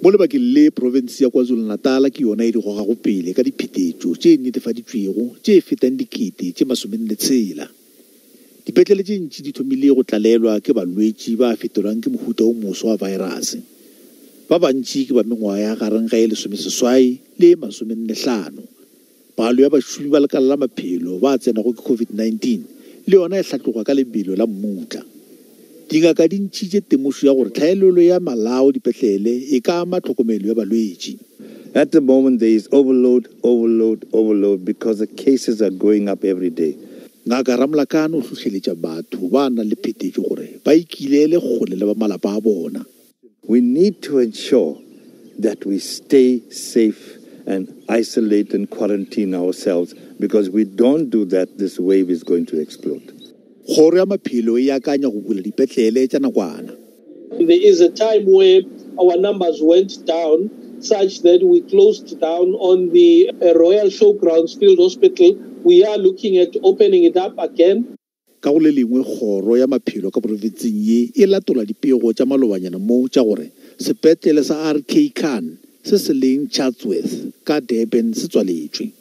Mo lebakeng le, profense ya KwaZulu-Natal ke yona e di gogago pele ka diphetetšo tše netefaditšwego tše fetang 46,000. Dipetlele tše ntši di thomile go tlalelwa ke balwetši ba fetelwang ke mohuta o moswa wa vaerase. Ba bantši ke ba mengwaga ya gareng ga e 18 le e 45. Palo ya bašomi ba lekala la maphelo ba tsenwago ke COVID-19 le yona e hlatloga ka lebelo la mmutla. Dingaka di ntšhitše temošo ya gore tlhaelelo ya malao dipetlele e ka ama tlhokomelo ya balwetši. At the moment there is overload, overload, overload because the cases are going up every day. Ngaka Ramlakhan o hlohleletša batho ba nang le phetetšo gore ba ikilele kgole le ba malapa a bona. We need to ensure that we stay safe and isolate and quarantine ourselves because we don't do that this wave is going to explode. Kgoro ya Maphelo e akanya go bula dipetlele tša nakwana. There is a time where our numbers went down such that we closed down on the uh, Royal Showgrounds Field Hospital. We are looking at opening it up again. Ka go le lengwe, kgoro ya maphelo ka profenseng ye e latola dipego tša malobanyana mo tša gore sepetlele sa RK Khan se se leng Chatsworth ka Durban se tswaletšwe.